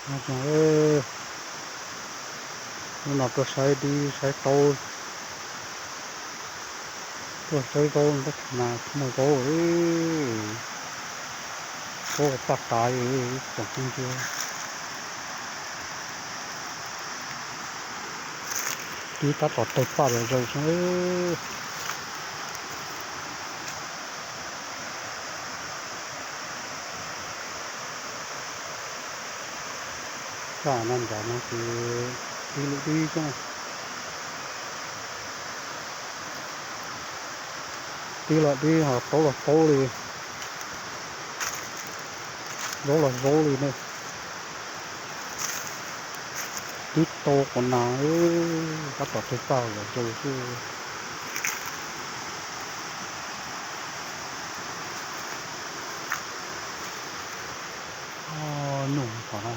Nyob zoo, hnub no tuaj saib dib saib taub, tuaj saib zaub tab sis mas tsis muaj zaub li, zaub paj tas li tsoom phooj ywg. Dib tab tom tawg paj zom zaws xwb. Sab no nram no ces dib li dib xwb na. Dib los dib ho taub los taub li, zaub los zaub li ne. Twb tau qhov nas, tab tom tawg paj zom zaws xwb. Nyuj tom no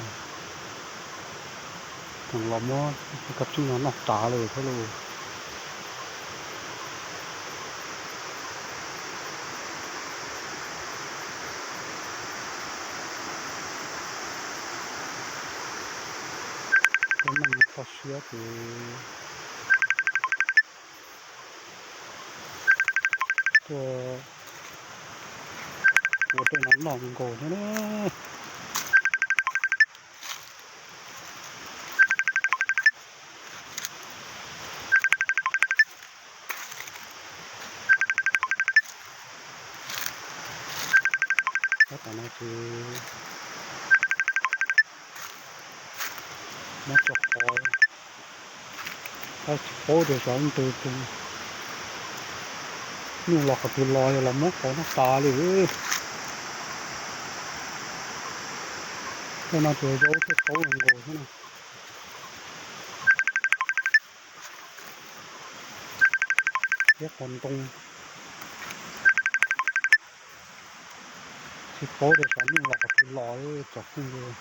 tseem los muab koj txij no noj tas li thiab lauj. Peb neej toj siab ces tuaj ua tej no noj nkaus thiab na. Tab tom no ces muab tso qhov, tsis paub tias xyov leej twg tus nyuj los qhov twg los, yog los muab qhov no tas li. Tej no ces zaub thiab taub nkaus xwb na. Thiab qhov ntoo, tsis paub tias xyov nyuj los qhov twg los, tsoom phooj ywg,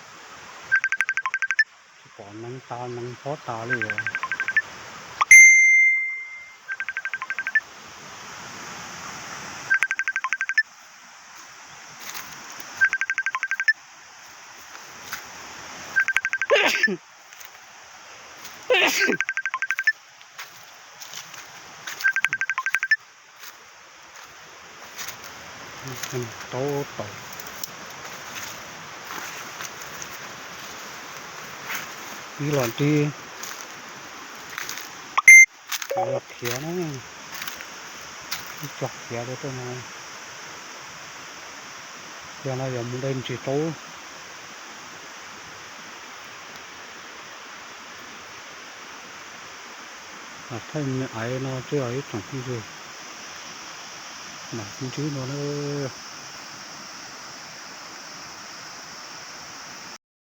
tsis pom neev tas neev pob tas li os. Taub tom, ib los dib, los khiav na, ib tsoom khiav rau tej no, yog no yog mus de ntsis taub. Thaij me aiv no xwb os ib tsoom phooj ywg, mam ntsib dua nawb.